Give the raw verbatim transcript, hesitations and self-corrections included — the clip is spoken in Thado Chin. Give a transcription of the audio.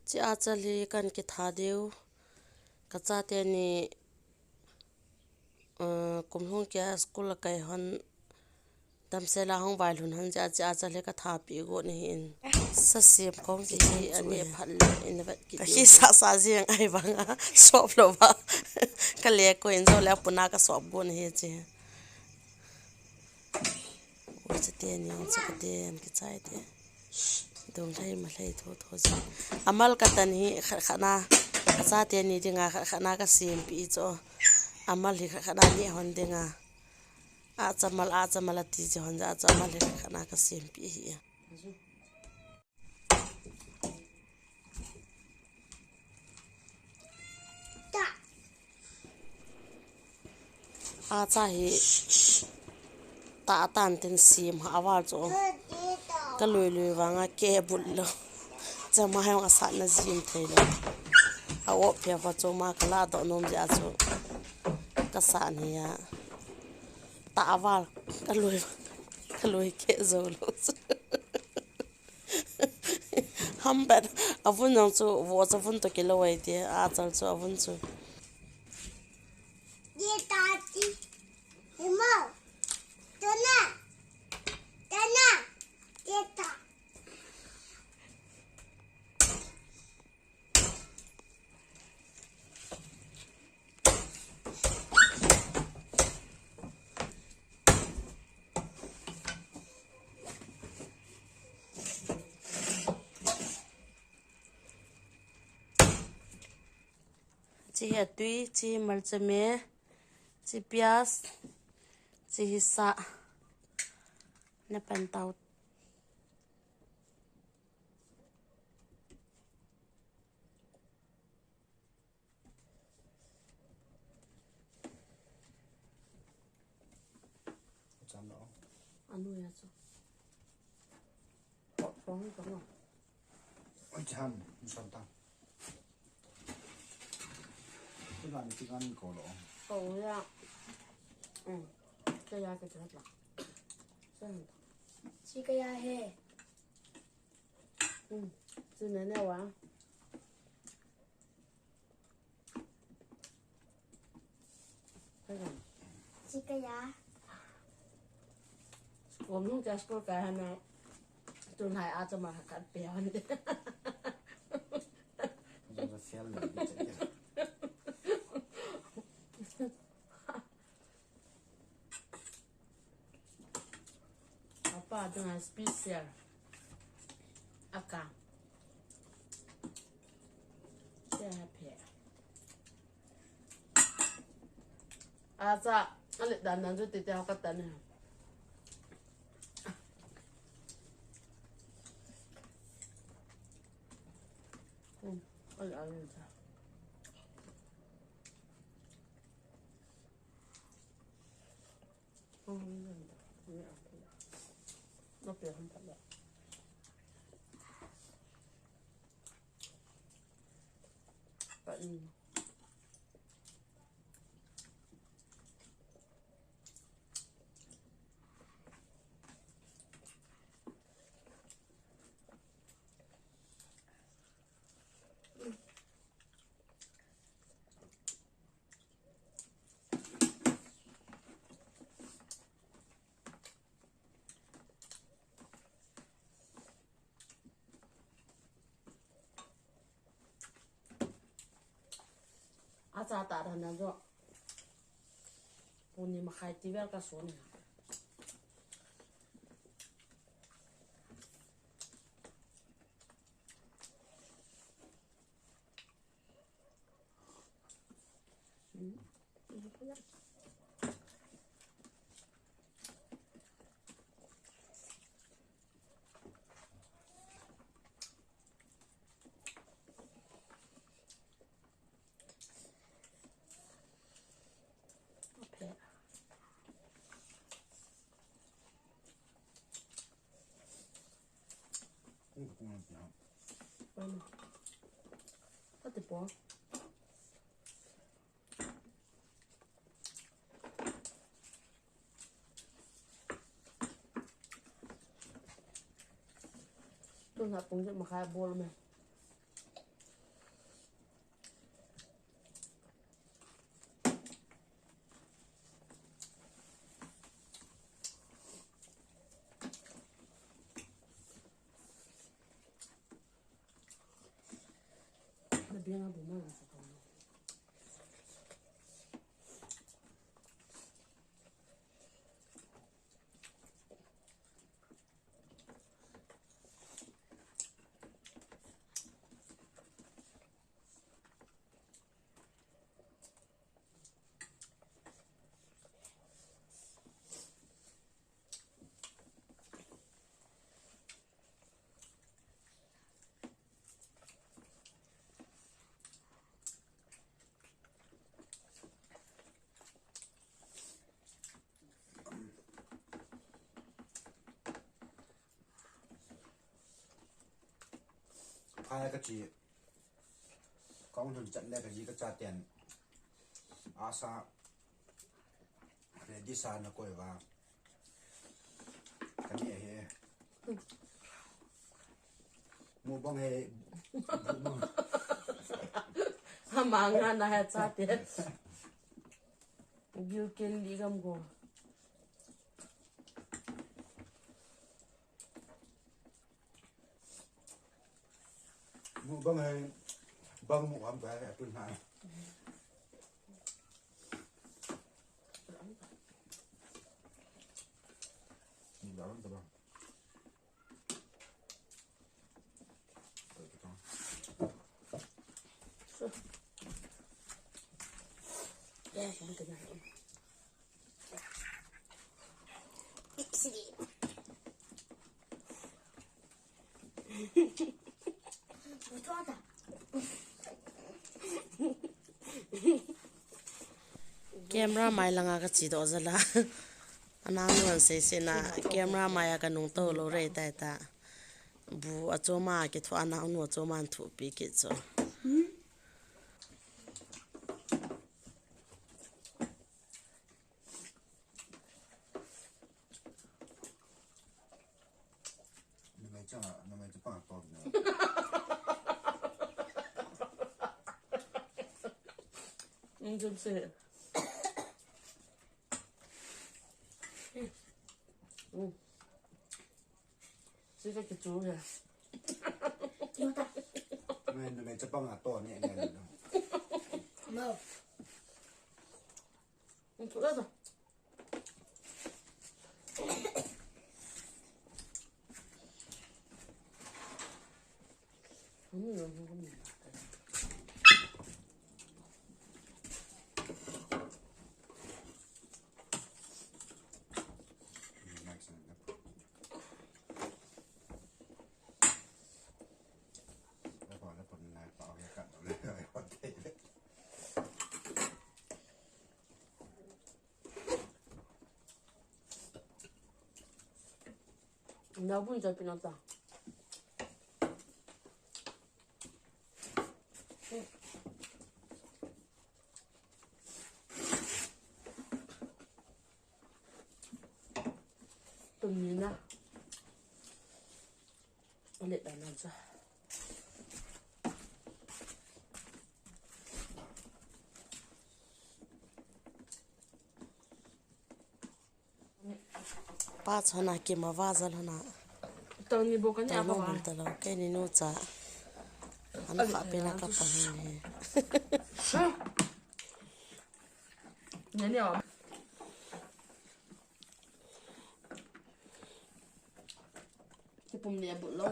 Chi achal hi kan kitha diu. Ka chate ni, uh, kum lhung kia school a kai hon, damsel a hung vailhun hon jeh a chi achal hi ka thapi got ahin. Sa siam kong chi hi ani phat le in vet kit. Ka hi sa sa jeng ahi vang a sop lou va. Ka le ko in jo le a puna ka sop got ahi chi. Ui, chate ni, chate ni, kichai te. Dong lhai ma lhai tho tho jeng. Amal ka tan hi khat khat na, ka chate ni dinga khat khat na ka siampi chu. Amal hi khat khat na ni hon dinga. Achamal, achamal ati chi hon ja, achamal hi khat khat na ka siampi hi. Acha hi ta atan tin sim ha aval chu. Ka lui lui vanga ke bul lo. Chama hong asat na jim thei lo. A op phe kho chu ma ka la do nom ja chu. Ka sa ni ya. Ta aval ka lui, ka lui ke zo lo chu. Ham bet, avun jong chu, vo chu avun to kilo ai ti, achal chu avun chu. Ye ta ti, himo, tana, tana, ye ta. Chi hi atui, chi hi malcha me, chi pias, chi hi sa. Na pan tau. Anu ya chu. Pong pong. Oi, cham, musan ta. Kila ni tikan ko lo. Ko ya. Hmm. Kaya ke chapa. San. Chi kaya he. Hmm. Chi ne ne wa. Chi kaya. School nung cha school kai hana. Tun hai a cha ma khat pe han. Fail le. Apa dengan special. Aka. Siapa? Asa, alit dan dan tu titi aku tanya. Hmm, alit alit. Acha ta dan dan jo. Puni makhai ti vel ka so ni. Ate po. Tun ha pung jep makhai bol me. Lenga bu ma sa ka. Phai ka chi. Kong thun chat le ka ji ka cha ten. Asa. Ready sa na koi va. Ka ni he. Mukbang he. Hamang na he cha ten. Gil ken li gam go. Mukbang hai, bang mukbang ba, ya tu na. Mukbang tu ba. Camera mai langa ka chi doh jal a. Anaonu an sei sei na camera mai a ka nung to lo rei tai ta. Bu a choma ki thu anaonu a choma an thu pi ki cho. Numei chang a, numei chapang a to na. Jom se. Sisa kichu ya. Numei, numei chapang a to ni ni. No. Nabun sa pinata. Tumina. Ulit na lang sa. Pa chana kima vajal hana. Tang ni bo ka ni apa ba? Talo kei ni nu cha. An kha pe na ka pa ni. Ni ni a. Ki pum ni a bu lo.